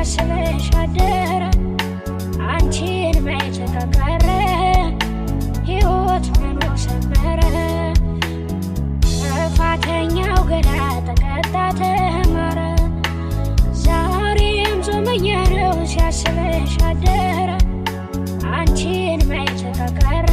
ሲያስብሽ አደረ። አንቺን ማየት ከቀረ ሕይወት ምኑ ሰመረ? ጥፋተኛው ገላ ተቀጣ ተማረ። ዛሬም ጾመኛ ነው ሲያስብሽ አደረ። አንቺን ማየት ከቀረ